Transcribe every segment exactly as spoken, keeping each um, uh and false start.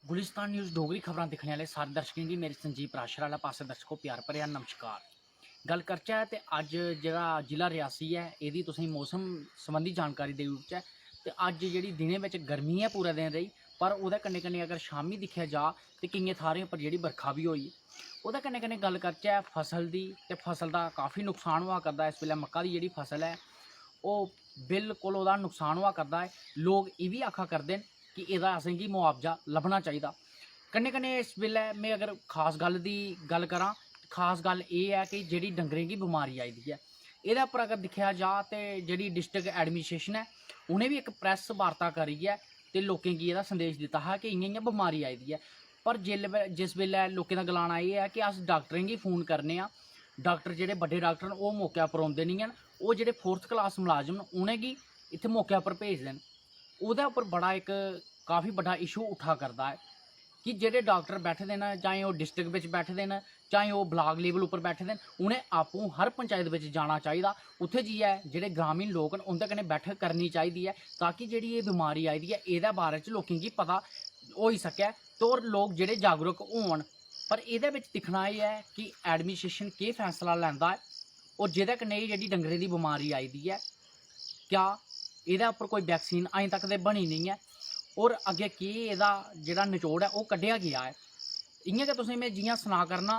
Gulistan news Dogri खबरां दिक्खने आह्ले सारे दर्शकें गी मेरे संजीव पराशर आह्ला पासै दर्शको प्यार भरेआ नमस्कार। गल्ल करचै ते अज्ज जेह्ड़ा जिला रियासी ऐ, एह्दी तुसेंगी मौसम संबंधी जानकारी देई ओड़चै ते अज्ज जेह्ड़ी दिनें बिच गर्मी ऐ पूरे दिन रेही, पर ओह्दे कन्नै कन्नै अगर शामीं दिक्खेआ जा ते केइयें थाह्रें उप्पर जेह्ड़ी बरखा बी होई। ओह्दे कन्नै कन्नै गल्ल करचै फसल दी, ते फसल दा काफ़ी नुकसान होआ करदा। इस बेल्लै मक्का दी जेह्ड़ी फसल ऐ, ओह् बिल्कुल ओह्दा नुकसान होआ करदा ऐ। लोक एह् बी आखा करदे न कि एह्दा असेंगी मुआवजा लब्भना चाहिदा। कन्नै कन्नै इस बेल्लै में अगर खास गल्ल दी गल्ल करां, खास गल्ल एह् ऐ कि जेह्ड़ी डंगरें गी बमारी आई दी ऐ, एह्दे उप्पर अगर दिक्खेआ जा ते जेह्ड़ी डिस्ट्रिक्ट एडमिनिस्ट्रेशन ऐ, उ'नें बी इक प्रैस वार्ता करियै ते लोकें गी एह्दा संदेश दित्ता हा कि इ'यां इ'यां बमारी आई दी ऐ। पर जिस बेल्लै लोकें दा गलाना एह् ऐ कि अस डाक्टरें गी फोन करने आं, डाक्टर जेह्ड़े बड्डे डाक्टर न ओह् मौके उप्पर औंदे निं हैन, ओह् जेह्ड़े फोर्थ क्लास मलाजम न उ'नेंगी इत्थै मौके उप्पर भेजदे न। ओह्दे उप्पर बड़ा इक काफी बड्डा इशू उट्ठा करदा ऐ कि जेह्ड़े डाक्टर बैठे दे न, चाहे ओह् डिस्ट्रिक्ट बिच बैठे दे न, चाहे ओह् ब्लाक लेवल उप्पर बैठे दे न, उ'नें आपूं हर पंचायत बिच जाना चाहिदा। उत्थै जाइयै जेह्ड़े ग्रामीण लोक न उं'दे कन्नै बैठक करनी चाहिदी ऐ, ताकि जेह्ड़ी एह् बमारी आई दी ऐ एह्दे बारे च लोकें गी पता होई सकै ते होर लोक जेह्ड़े जागरूक होन। पर एह्दे बिच दिक्खना एह् ऐ कि एडमिनिस्ट्रेशन केह् फैसला लैंदा ऐ और जेह्दे कन्नै एह् जेह्ड़ी डंगरें दी बमारी आई दी ऐ, क्या एह्दे उप्पर कोई वैक्सीन अजें तक ते बनी नेईं ऐ और अग्गें केह् एह्दा जेह्ड़ा नचोड़ ऐ ओह् कड्ढेआ गेआ ऐ। इ'यां गै तुसें में जि'यां सनाऽ करना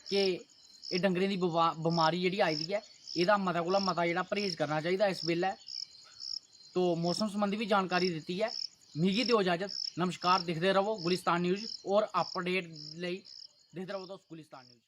कि एह् डंगरें दी बबा-, बमारी जेह्ड़ी आई दी ऐ, एह्दा मता कोला मता जेह्ड़ा परहेज करना चाहिदा इस बेल्लै। तो मौसम संबंधी बी जानकारी दित्ती ऐ। मिगी देओ इजाजत, नमस्कार। दिखदे रवो गुलिस्तान न्यूज़ और अपडेट लेई दिखदे रवो तुस गुलिस्तान न्यूज़।